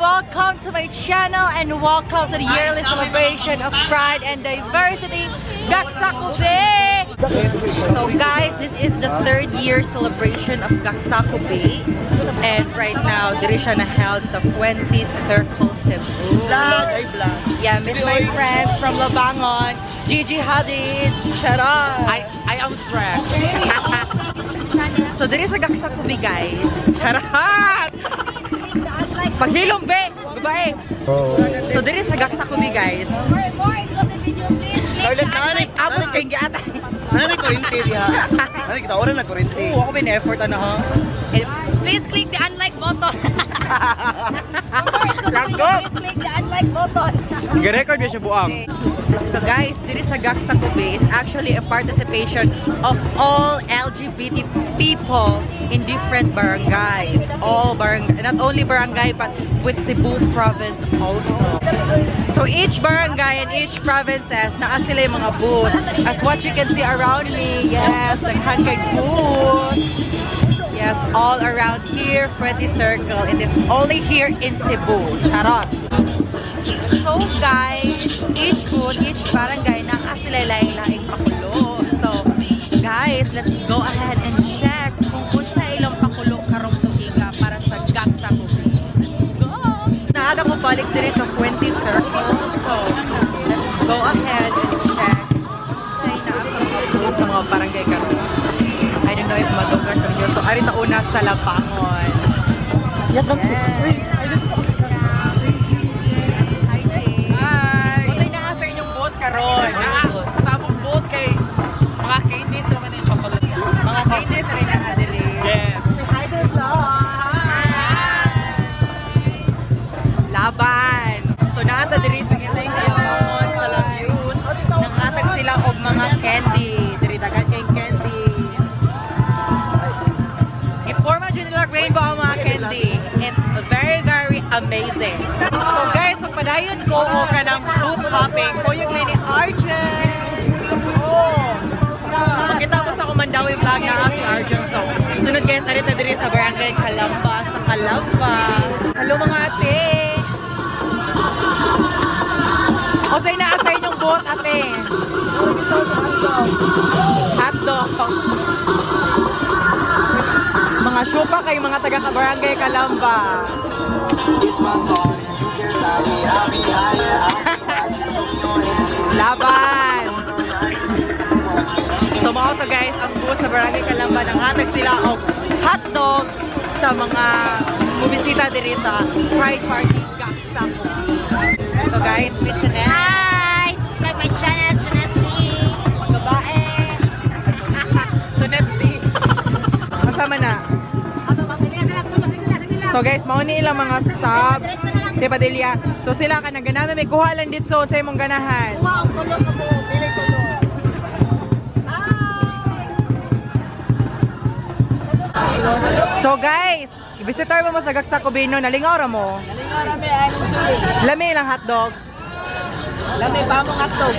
Welcome to my channel and welcome to the yearly celebration of Pride and Diversity, Gaksaku Bay! So guys, this is the third year celebration of Gaksaku Bay. And right now, diri siya na held sa Fuente Circle, Cebu. Vlog! Ay, vlog. Yeah, meet my friends from Labangon, Gigi Hadid, Charot! I am stressed. So, diri sa Gaksaku Bay, guys. Charot! Paghilom, be! Babae! So, diri sa Gaksaku Bay, guys. Scarlett, nanay, Abot kayong giata. Nanay kuryente diha. Nanay kita oras na kuryente. Oo, ako may effort, ano ha? Please click the unlike button. Langgo! Please click the unlike button. Gi-record siya buang. So guys, diri sa Gaksaku Bay, it's actually a participation of all LGBT people in different barangays. All barangay, not only barangay, but with Cebu province also. So each barangay and each provinces, naa sila yung mga booth. As what you can see around me, yes, daghan kay booth. Yes, all around here, Fuente Circle. It is only here in Cebu. Charot! So guys, each booth, each barangay, naa sila laing-laing pakulo. So guys, let's go ahead and check kung unsa ilang pakulo karong tuiga para sa Gaksaku Bay. Let's go! Naa na ko balik diri sa Fuente Circle. So, let's go ahead and check unsay naa sa mga booth sa mga barangay karon. I don't know if madunggan sa inyo. So, ari ta una sa Labangon. Yes. Hi, Jay. Hi! Unsay naa sa inyong booth karon? Naa, sa among booth kay mga candies naman yung chocolate. Mga candies rin naa diri. Yes. Say hi to the vlog. Laban. So naa ta diri sa kitang Labangon sa Lamuse. Nanghatag sila og mga candy. Diri daghan kay candy. Iporma jud nila rainbow ang mga candy. It's very, very amazing. So guys, magpadayon ko o kanang booth hopping. Kuyog ni Arjun. Oh. Makita mo sa Kumandawi vlog na si Arjun. So, sunod guys, arita diri sa Barangay Kalamba, sa Kalamba. Hello mga ate! Unsay naa sa inyong booth, ate? Hotdog. Mga syupa kay mga taga Barangay Kalamba. It's my party, you can't stop me. I'll be higher, I'll be rocking. Show me your hands, Laban! So mao to guys, ang booth sa Barangay Kalamba, nanghatag sila og hotdog sa mga mubisita diri sa Pride Party Gaksaku. So guys, meet Jeanette. Hi! Subscribe my channel, Jeanette Lee. Babae. Jeanette D. Kasama na. So guys, mao ni ilang mga stops. Di ba, Delia? So sila ka nang ganahan, may kuha lang dito sa imong ganahan. Kuha og tulo ka mo, pili tulo. Hi! So guys, visitor mo mo sa Gaksaku Bay no, nalingaw ra mo. Nalingaw ra mi, I'm chili. Lami lang hotdog. Lami pa mong hotdog.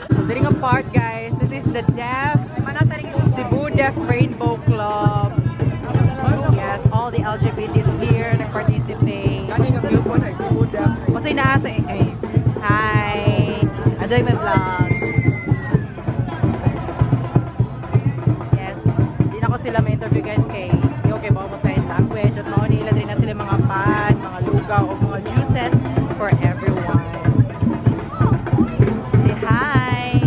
So diri nga part guys, this is the Deaf Cebu Deaf Rainbow Club. Yes, all the LGBTs here nag-participate. Kasi naa sa eh, hi. Enjoy my vlog. Yes. Di na ko sila ma-interview guys kay di okay ba mo sign language at mao nila diri na sila mga pan, mga lugaw o mga juices for everyone. Say hi.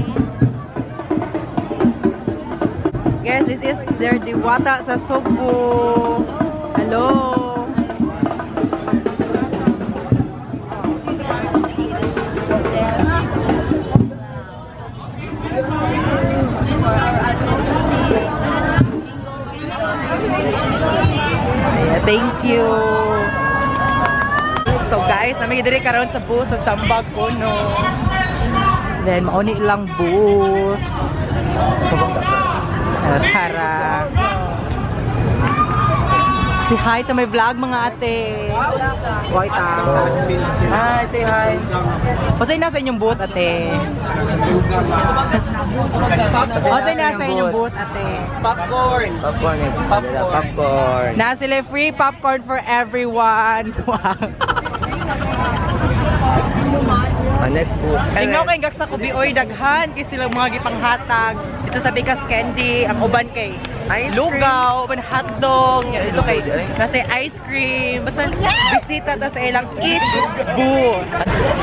Guys, this is their diwata sa Sugbo. Hello. Ayan, thank you. So guys, nami diri karon sa booth sa Sambag Kuno. Then mao ni ilang booth. Tara. Say hi to my vlog, mga ate. White ah. Hi, say hi. Unsay nasa inyong booth, ate? Unsay nasa inyong booth, ate? Popcorn. Popcorn eh. Popcorn. Popcorn. Naa sila free popcorn for everyone. Wow. Anet po. Tingnan kay Gaksa Kubi oy, daghan kay silang mga gipanghatag. Dito sa Bikas Candy, ang uban kay Ice cream. lugaw, uban hotdog, yan, dito kay nasa ice cream. Basta bisita ta sa ilang each booth.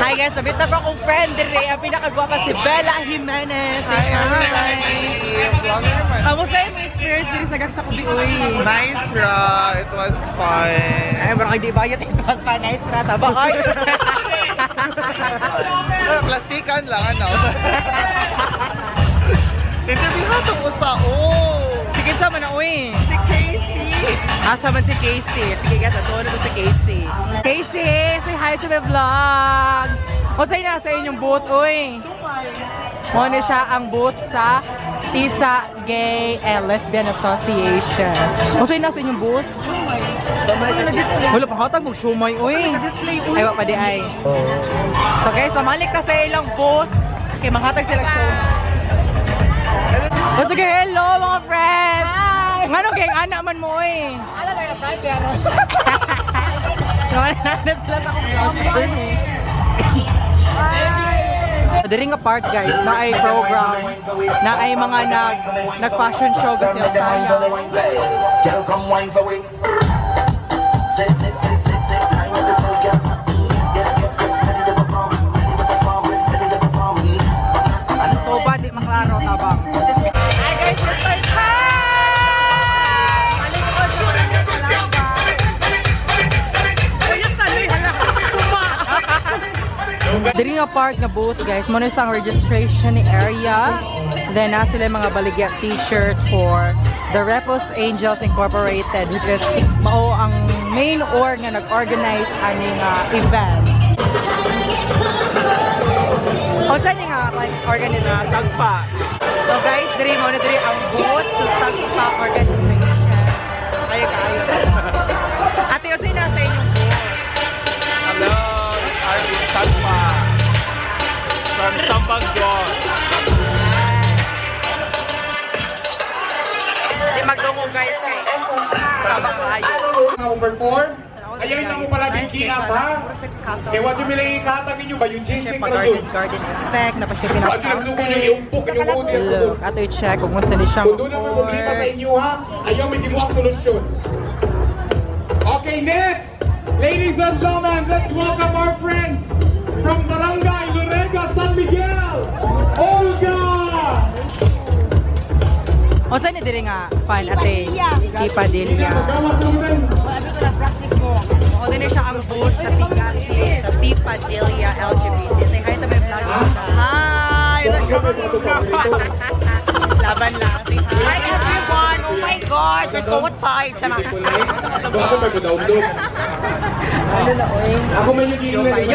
Hi guys, sabit na ko akong friend dire, ang pinakagwapa si Bella Jimenez. Say hi. Kamusta yung experience diri sa Gaksa Kubi oy? Nice ra. It was fun. Ay, bro, di ba yun? It was pa nice ra sa bahay. Plastikan lang, ano? Interview na itong usa. Oh! Sige, sama na, uy. Si Casey. Asa man si Casey. Sige guys, ato na to si Casey. Casey, say hi to my vlog. Unsay na sa inyong booth, uy? Mo ni siya ang booth sa Tisa Gay and Lesbian Association. Unsay na sa inyong booth? Wala pa hatag mo siomay, uy. Ay, wa pa di ay. So guys, mamalik ta sa ilang booth. Kay manghatag sila siomay. Oh, sige, hello mga friends! Hi! Ngano kay anak man mo eh? Ala na friend pero. Na sila sa akong vlog. Sa diri nga park guys, na ay program, na ay mga nag fashion show kasi sayaw. Girl, come wine for we. Sit, sit, sit, sit, sit. Wine with the soul, girl. Get, get, get ready to perform. Ready to perform. Ready to perform. So ba di maklaro tabang. Hi guys, we're first. Hi! Diri nga park nga booth guys, mo na isang registration area. Then na sila yung mga baligya t-shirt for the Repos Angels Incorporated, which is mao ang main org nga nag-organize ani nga event. O saan nga like organize na Sagpa. So guys, diri mo na diri ang booth sa Sagpa organization. Kayo kayo. Ate, o sino nasa inyong booth? Hello, it's Arvin Sagpa. From Sambagdon. Di magdungo guys kay sabang kayo. Number 4, ayaw na mo pala bigyan ha. Kaya what you milay ikatag ninyo ba yung Siya chasing pa karon? garden garden effect na pa siya What you nagsugo nyo iumpok inyong audience. Look, ato i-check kung gusto ni siyang Kung doon na may problema sa inyo ha, ayaw may gibuak solusyon. Okay, next! Ladies and gentlemen, let's welcome our friends from Barangay Lorega, San Miguel, Olga! Unsa ni diri nga fan ate? Ti Padilla. Magawa sa Ako din siya ang booth sa Tigasi, sa T. Padilla LGBT. Say hi to my vlog. Hi! Laban lang. Say hi. Hi everyone! Oh my God! We're so tired. So ako may download. Ano na, oy? Ako may yung giingnan.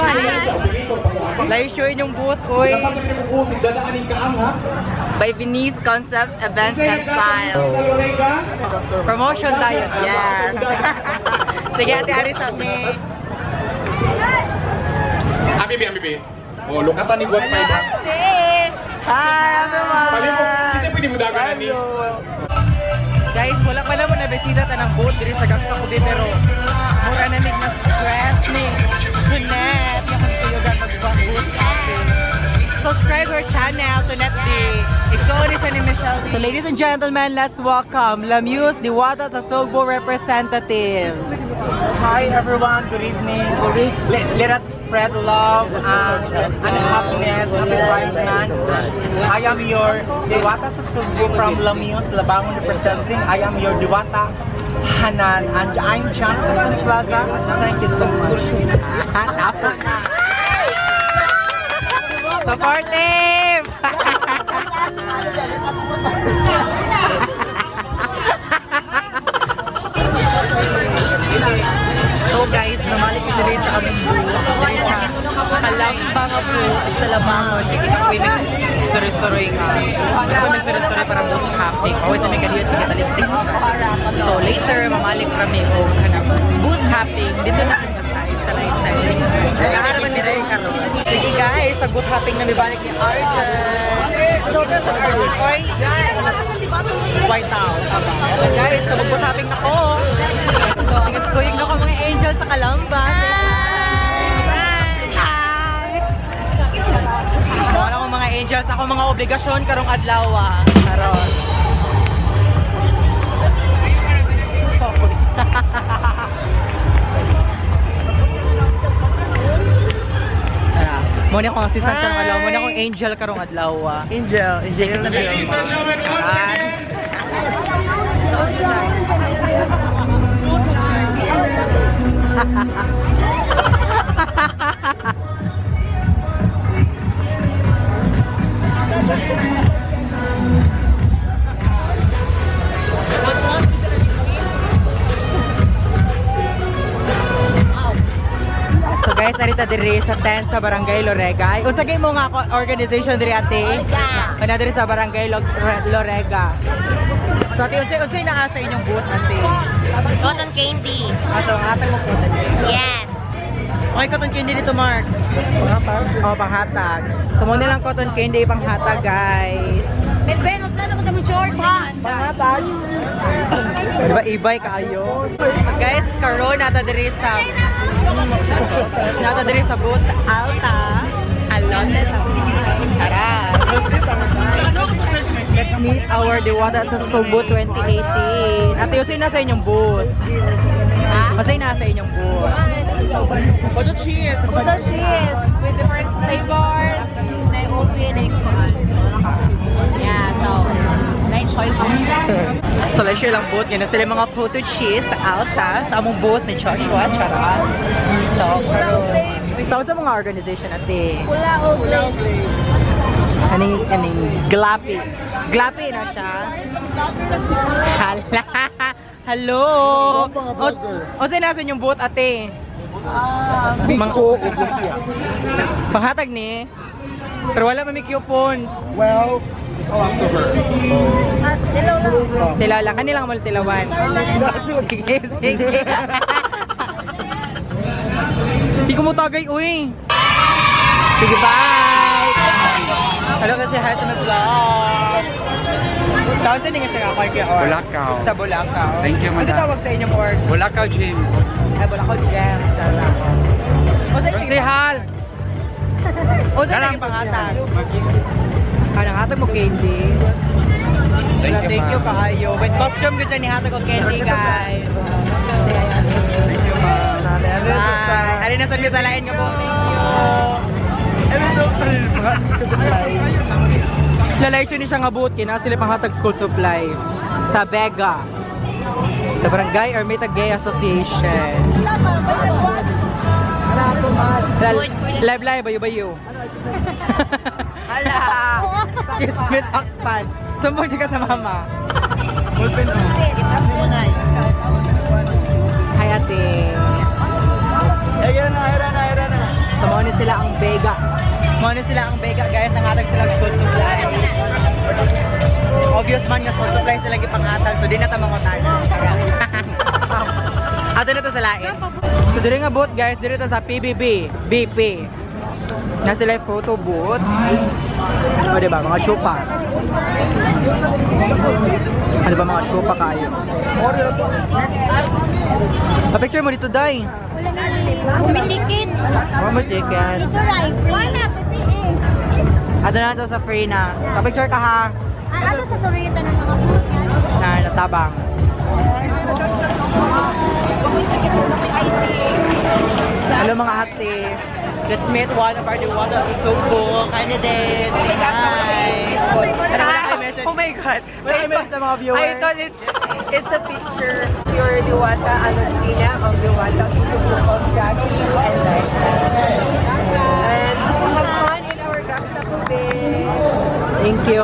Live show inyong booth, oy. Dapat na yung dadaan yung kaang ha. By Venice Concepts, Events and Style. Lorega. Promotion tayo. Yes. Sige, Ate Aris, sa me. Ami bi, ami bi. Oh, lukatan ni Guat Pai. Hi, everyone! Palimo, kasi pwede mo dagan ni. Guys, wala pa naman nabisita ta ng boat diri sa Gaksa Kubi pero mura na mig na stress ni Tunette yung kuyugan mag-boat shopping. Subscribe her channel, Tunette D. Igsoon ni siya ni Michelle D. So ladies and gentlemen, let's welcome Lamuse Diwata sa Sugbo representative. Hi everyone, good evening. Let us spread love and happiness, happy Pride Month. I am your Diwata sa Sugbo from Lamios, Labangon representing. I am your Diwata Hanan and I'm John Simpson Plaza. Thank you so much. Tama na. Supportive! So guys, namalik ko diri sa aming booth, diri sa Kalamba nga booth sa Labangon. Sige ka kuy may suroy-suroy nga. Kuy may suroy-suroy para booth hopping. Always may kadiyot sige talipsik siya. So later mamalik kami og kanang booth hopping dito na sa side sa light side. Nakaaraman ni Ray karon. Sige guys, sa booth hopping na mibalik ni Arjun. Oy, White House. Guys, so mag-booth hopping na ko. Sige, kuyog na ko mga angel sa Kalamba. Hi! Wala akong mga angels, ako mga obligasyon karong adlaw. Ah. Karon. Tara. Muna akong assistant karong adlaw, muna akong angel karong adlaw. Ah. Angel, Angel. Ladies and gentlemen, once again, So guys, arita diri sa tent sa Barangay Lorega. Ay, unsa kay mo nga organization diri ate? Lorega. Kana diri sa Barangay Lorega. So ate, unsay unsay naa sa inyong booth ate? Cotton candy. Ato, ang atang mo cotton candy. Yes. Okay, cotton candy dito, Mark. Oh, panghatag. So mo lang cotton candy panghatag, guys. May Venus na naman sa mga short ha. Panghatag. Di ba ibay kaayo? Guys, karon nata diri sa booth sa Alta. Alonte sa Tara. Let's meet our Diwata sa Subo 2018. Ate, usin na sa inyong booth. Ha? Masay na sa inyong booth. Butter cheese with different flavors. Na open, na kuan. Yeah, so nine choices. So, let's share lang booth. Yan na sila yung mga photo cheese sa Alta. Sa among booth ni Joshua. Charot. So, karon. Tawag sa mga organization, ate. Aning, aning, glapi. Glapi na siya. Hala. Hello. O, o sino nasa inyong booth, ate? Biko o lumpia. Panghatag ni. Pero wala pa may coupons. Well, it's all up to her. Tilaw lang. Kanilang mo tilawan. Sige, sige. Di ko mo tagay, uy. Sige, bye! Hello kasi hi to my vlog. Saan sa nga siya ako kay Or? Bulacau. Sa Bulacau. Thank you, Ano madam. tawag sa inyong org? Bulacau James. Ay, Bulacau Gems. Tara. O, sa inyo- Konsehal! O, sa inyo pangatag. Kanang hatag mo candy. Thank you, Thank you ma'am. kaayo. With costume ko dyan ni hatag og candy, guys. Thank you, ma'am. Bye. Ari na sa mi sa lain nga po. Thank you. Lalay ni siya nga buot kina sila panghatag school supplies sa Vega. Sa Barangay Ermita Gay Association. Live live bayo bayo. Hala. Kiss akpan. Sumbong siya ka sa mama. Hi ate. Ayun na, ayun na, ayun na. So, mao ni sila ang Vega. Mao ni sila ang Vega, guys. Nangatag sila ng school supply. Obvious man nga school supply sila gipanghatag. So, di na ta mangutana. Ato na to sa lain. So, diri nga booth, guys. Diri to sa PBB, BP. Na sila yung photo booth. O, diba? Mga syupa. Ano ba mga syupa kayo? Pa-picture mo dito, Day. Wala na Umitikit. Wala mo ticket. Dito right, free. Ato na to sa free na. Pa-picture ka ha. Ano sa surita ng mga booth niya? Na natabang. Hello mga ate. Let's meet one of our Diwata sa Sugbo candidates. Say hi. Ano wala kayo message? Oh my God. Wala kayo message sa mga viewers? I thought it's a picture. Your Diwata Alonsina of Diwata sa Cebu of Gaspi and like And have fun in our Gaksa Kube. Thank you.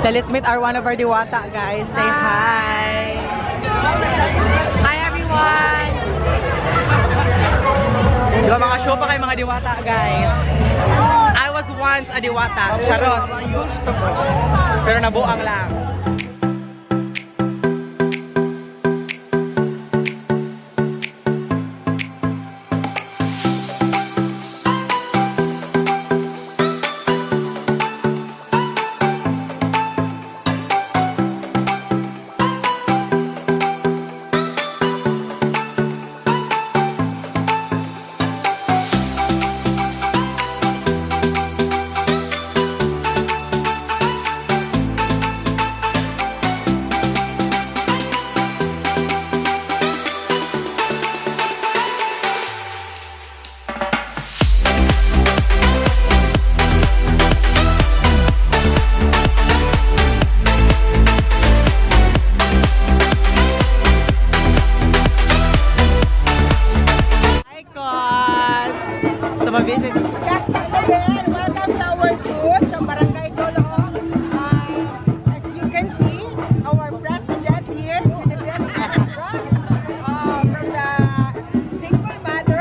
So let's meet our one of our Diwata guys. Say hi. Hi everyone. Di ba Diba mga show pa kayo mga diwata, guys. I was once a diwata. Charot. Pero nabuang lang. Hi, Cos! So, mag-visit. Welcome to our booth from Barangay Dolong. As you can see, our president here, Genevieve Castro, from the single mother.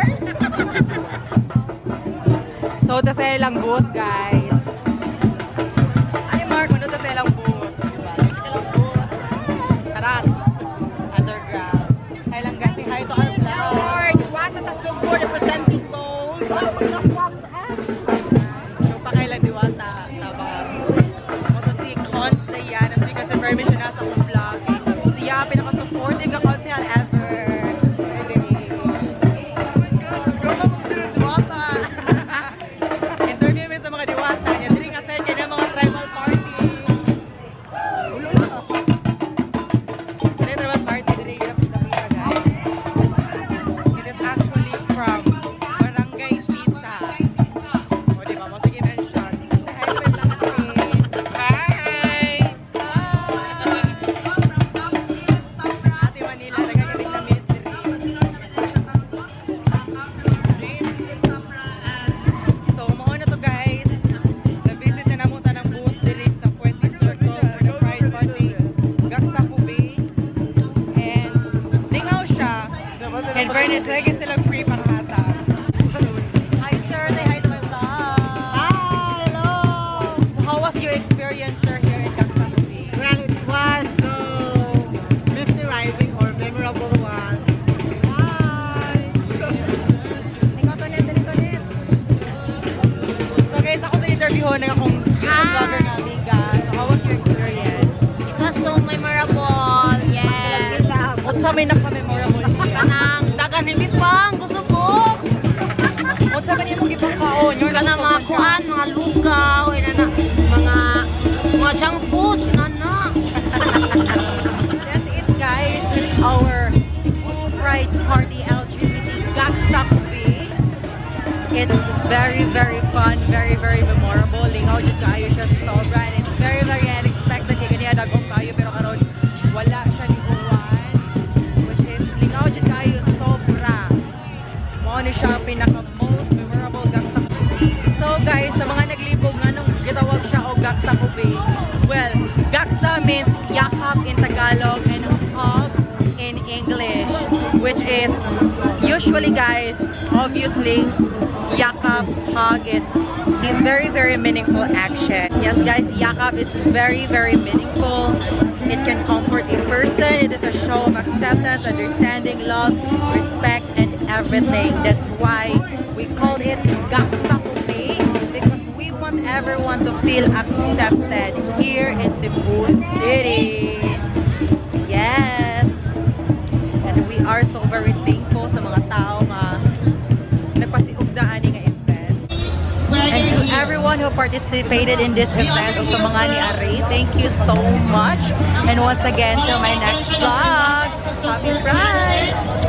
So, ta sa ilang booth, guys. Ay, Mark, ano ta sa ilang booth? Diba? Ilang booth. Charot. Underground. Hi lang, guys. Hi to our vlog. Our Diwata sa Sugbo representing gold. So, pakailan diwata. Tabang. Moto si Cons Diana. So, kasi permission na sa akong vlog. Siya, pinaka-supporting ka konsehal ever. Interview mi sa mga diwata. Yan diri nga side kay mga tribal party. Diri tribal party diri nga guys. It is actually from Barangay Pisa. O, di ba? Mo sige mention. Say hi to my vlog team. Hi! Ate Manila, nagagaling na meet So, mao na to guys. Na-visit na namo tanang booth diri sa Fuente Circle for the Pride Party. Gaksa Bay. And lingaw siya. And fairness, lagi sila free panghatag. Hi sir, say hi to my vlog. Hi, hello. So how was your experience, sir, here in Gaksa Bay? Well, it was so mysterizing or memorable one. Hi. Ikaw, Tonet, Tonet, Tonet. So guys, ako sa interview ng akong YouTube vlogger nga amiga. So how was your experience? It was so memorable. Yes. Unsa may naka-memorable niya? Kanang dagan hindi pang gusto books. Unsa man imong gipakaon? Your Kanang mga kuan, mga lugaw, inana, mga junk foods, inana. That's it guys with our Cebu Pride Party LGBT Gaksa Bay. It's very, very fun, very, very memorable. Lingaw jud kaayo siya sa sobra and it's very, very unexpected kay ganiya dagong kaayo pero karon wala siya ni Juan, which is lingaw jud kaayo sobra. Mao ni siya ang pinaka most memorable Gaksa. So guys, sa mga naglibog nganong gitawag siya og Gaksa Bay? Well, Gaksa means yakap in Tagalog and hug in English, which is usually guys, obviously, yakap hug is a very, very meaningful action. Yes guys, yakap is very, very meaningful. It can comfort a person. It is a show of acceptance, understanding, love, respect, and everything. That's why we call it Gaksa Bay, because we want everyone to feel accepted here in Cebu City. Yes! And we are so very thankful sa mga tao nga nagpasiugdaan ni nga event. And to everyone who participated in this event o sa mga ni Ari, thank you so much. And once again, till my next vlog, happy Pride!